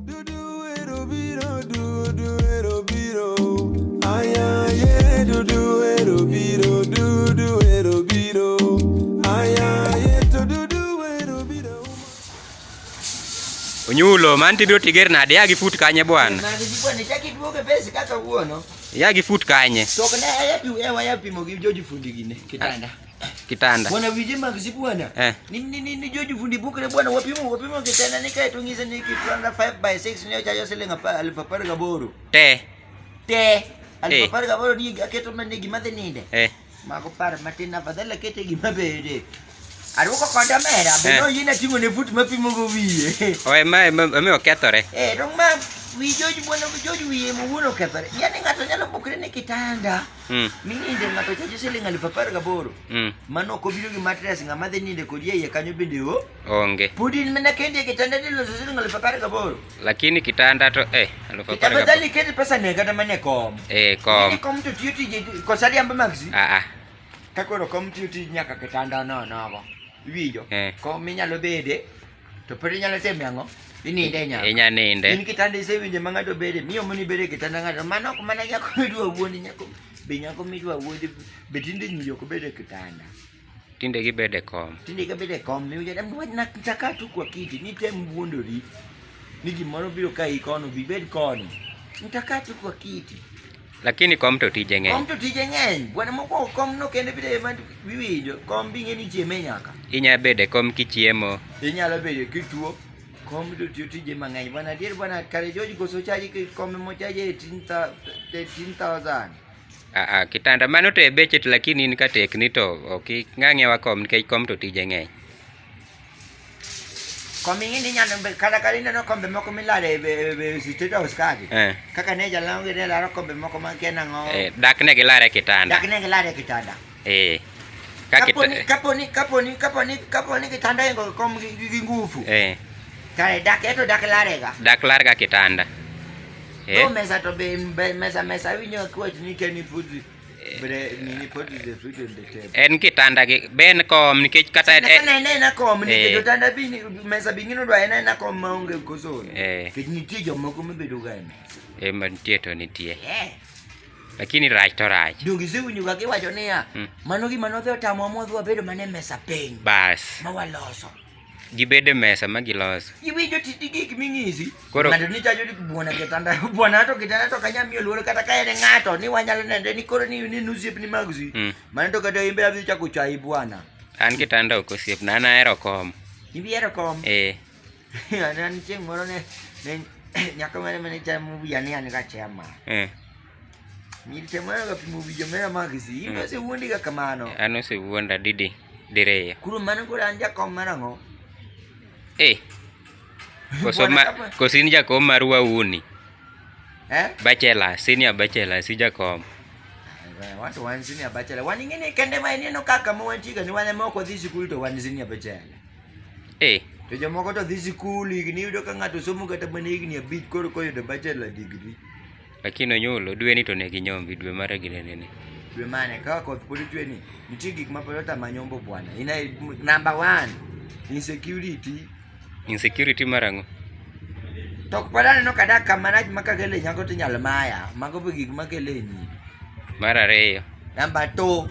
Dudu ero biro, dudu ero biro. Ayaye, dudu ero biro, dudu ero biro. Ayaye, to dudu ero biro. Onyulo, man tibiro tiger nade? Ya gi fut kanye bwana? Nade gi bwana, chak iduoge pesa kaka wuono. Ya gi fut kanye? To ok ne ayapi ewa yapimo gi George fundi gine kitanda. Kitanda. Bwana wije mag si bwana. Eh. Ni ni ni, ni George fundi bukre bwana wapimo wapimo kitanda ni kae to ng'ise ni kitanda 5 by 6 ne ochajo siling 18,000. Te. Te. Eh. 18,000 ni aketo mana gima dhi ninde. Eh. Mago par matin afadhali akete gima bede. Aruko kod omera be Eh. noyina ting'o ne fut mapimo go wiye. O ema ema ema okethore. Eh, dong ma wi George bwana George wiye mowuon okethore. Yaani ng'ato nyalo bukre ne kitanda. Mininde ng'ato chajo siling 18,000. Mano ok obiro gi mattress ng'ama dhi ninde kodi e iye kanyo bende o. Onge. Pod in mana kendi e kitanda niloso siling 18,000. Lakini kitanda to eh 18,000. Afadhali iket pesa ne kata mana e kom. Eh kom. Ni kom to tiyo tije kosa riambo Maxi. Ah ah. Ka koro kom tiyo tij nyaka kitanda no nogo. Iwinjo? Eh. Kom inyalo bede to pod inyalo timo ang'o? Ininde nyaka. Inya ninde. In kitanda isewinjo ma ng'ato bede, miyo moni bede e kitanda ng'ato. Mano ok mana nyako midwa wuondi nyako be nyako midwa wuondi be tinde nyiri ok bed e kitanda. Tinde gibede kom. Tinde gibede e kom miwinjo ni wach nataka tu kwa kiti ni tem wuondori ni gimoro biro kayi kono bi bed koni. Nitaka tu kwa kiti. Lakini kom to tije ng'eny. Kom to tije ng'eny. Bwana mokwongo kom no kende bide ma iwinjo. Kom bi ng'e ni chieme nyaka. Inya bede kom kichiemo. Inyalo bedo kituo. Kom to tiyo tije mang'eny. Bwana adier bwana kare George koso chaji ki kom mochaje 18,000. Ah ah kitanda mano to e beche to lakini in ka tekni to ok ing'ang'ewa kom nikech kom to tije ng'eny. Kom ing'e ni inyalo kata kata ineno kombe moko milaro e e State House kagi. Eh. Kaka ne jalang'o gi ne laro kombe moko ma kia nang'o. Eh, dak ne gilare e kitanda. Dak ne gilare e kitanda. Eh. Ka Kaponi kaponi kaponi kaponi kaponi kitanda ingo kom gi, gi, gi ngufu. Eh. Kare dak eto dak larega. Dak larga kitanda. Eh. To mesa to be, be mesa mesa winyo kwach ni keni put bre nini put the food on the table. En kitanda gi ben kom nikech kata Sana sana ena ena kom nikech Eh. otanda bi ni- mesa bi ng'ino dwa ena ena kom maonge koson. Eh. Nikech nitie jomoko mabedo ga e mesa. Eh, mantie to nitie. Eh. Lakini rach to rach. Donge isewinjo ga giwacho niya, Mm. mano gima nodhi otamowa mwadhi wabedo mana e mesa piny Bas. ma waloso. Gibedo e mesa ma giloso. Iwinjo titi gik ming'isi. Koro- Ng'ato ni chajo ni bwana kitanda, bwana to kitanda to kanya miyo luoro kata ka en ng'ato ni wanyalo nende ni koro ni ni osiepni Maxi. Mano to kata imbe adhi chako chayi bwana. An kitanda ok osiepna, an ahero kom. Ibiero kom. Eh. An an chieng' moro ne ne nyako mane mane chamo wiya ni an ga chema. Eh. Nyiri temo ga pimo wi jomera Maxi. Imbe osewuondi ga kamano. An osewuonda didi diriyo. Koro mano koro an jakom mar ang'o? Eh. Koso Bwana ma, kama- koso in jakom mar wauni. Eh? Bachelor, senior bachelor, si jakom. Watu wan senior bachelor. Wan ing'e kende ma ineno kaka ma wantie ga ni wan ema ok wadhi sikul to wan senior bachelor. Eh. To jomoko to dhi sikul higni iyudo ka ng'ato somo kata mana higni 5 koro koyudo bachelor degree. Lakini onyulo dwe ni to ne ginyombi dwe mar ginene. Dwe mane kaka koth pod chwe ni nitie gik ma pod otama nyombo bwana. Ina number 1 insecurity. Insecurity mar ang'o? To ok pod aneno kadak kama rach ma kakele nyako to inyalo maya. Mago be gik makele e nyiri. Mar ariyo. Number 2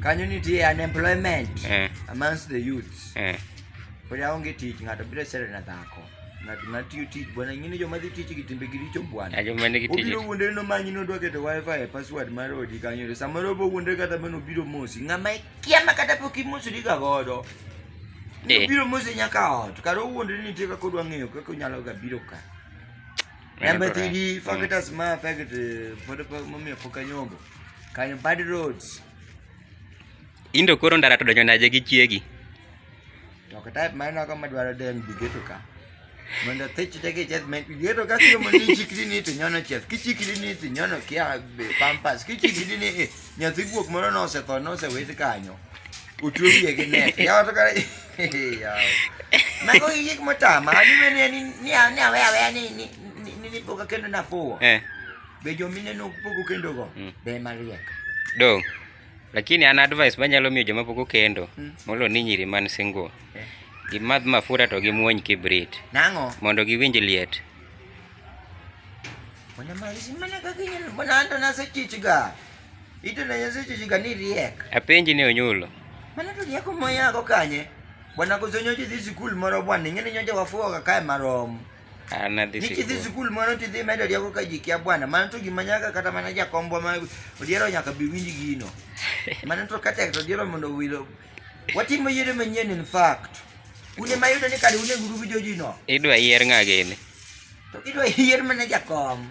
kanyo nitie unemployment Eh. amongst the youths. Eh. Pod aonge tich ng'ato biro sero na dhako. Ng'at ma tiyo tich bwana ing'e ni joma dhi tich gi timbe gi richo bwana. A joma nigi tich. Obiro wuondore nomanyi nodwa keto wifi e password mar odi kanyo to samoro obo wuondore kata mana obiro mosi. Ng'ama ikia ma kata pok imosori ga godo. Eh. Obiro mosi nyaka ot. Kar owuondore ni nitie kaka odwa ng'eyo kaka onyalo ga biro ka. Number 3 factors ma affect pod momiyo pok anyombo. Kanyo bad roads. Indo koro ndara to donjo nade gi chiegi? To ok type mar nogo madwaro deng bigeto ka. Mondo thich te gi cheth men bigeto ka kiro mondo ichikri ni to nyono cheth. Kichikri ni to nyono kia pampas. Kichikri ni eh, nyathi guok moro nosetho nosewit kanyo. Otwe wiye gi net. Yawa to kare yawa. Mago gi gik motama. Ani ni ni ni ni awe aweya ni ni ni ni pok akendo nafuwo. Eh. Be jomineno pok okendo go. Be mariek. Dong. Lakini an advice manyalo miyo joma pok okendo molo ni nyiri man single. Eh. Gimadh mafura to gimuony kibrit Nang'o? mondo giwinj liet. Bwana Maxi mana kaka inyalo bwana anto nasechich ga. Ito na nasechich ga ni riek. Apenji ni onyulo. Mana to rieko moyago kanye? Bwana koso nyocha idhi sikul moro bwana ing'e ni nyocha wafuwo ga kae marom. An adhi Nich idhi sikul. sikul moro tidhi medo rieko ka ji kia bwana. Mano to gima nyaka kata mana jakombwa ma odiero nyaka bi winj gino. Mano to katek to odiero mondo owil. Watimo yiero manyien in fact. Un ema yudo ni kare un e grup joji no. Idwa yier ng'a gini? To idwa yier mana jakom.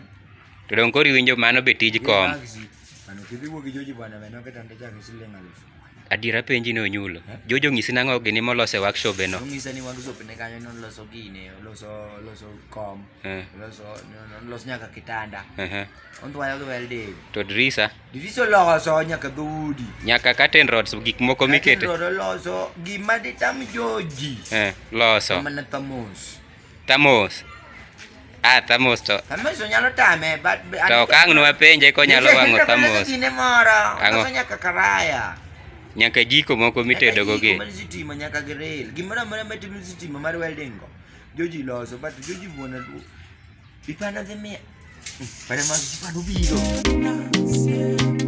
To dong koro iwinjo mano be tij kom. Mano kidhi wuo gi joji bwana meno kata ndachak siling aluf. Adiera penji ni onyulo. Jojo onyisi nang'o gini moloso e workshop e no? Onyisa ni workshop ne kanyo noloso gine, oloso oloso kom, oloso oloso nyaka kitanda. Ondwayo gi welding. To dirisa? Dirisa oloso nyaka dhoudi. Nyaka curtain rods gik moko mikete. Curtain rod oloso gima ditam joji. Loso. Mana thamos. Thamos. Ah, thamos to. Thamos to nyalo tame, but To ok ang' nwapenje konyalo wang'o thamos. Gine moro, Ang'o? oloso nyaka karaya. Nyaka jiko moko mitedo go gi. gi. Mar sitima nyaka grill. Gimoro amora matimo sitima mar welding go. Joji loso, but joji buona ipana dhi miya. Pana mag sipano biro.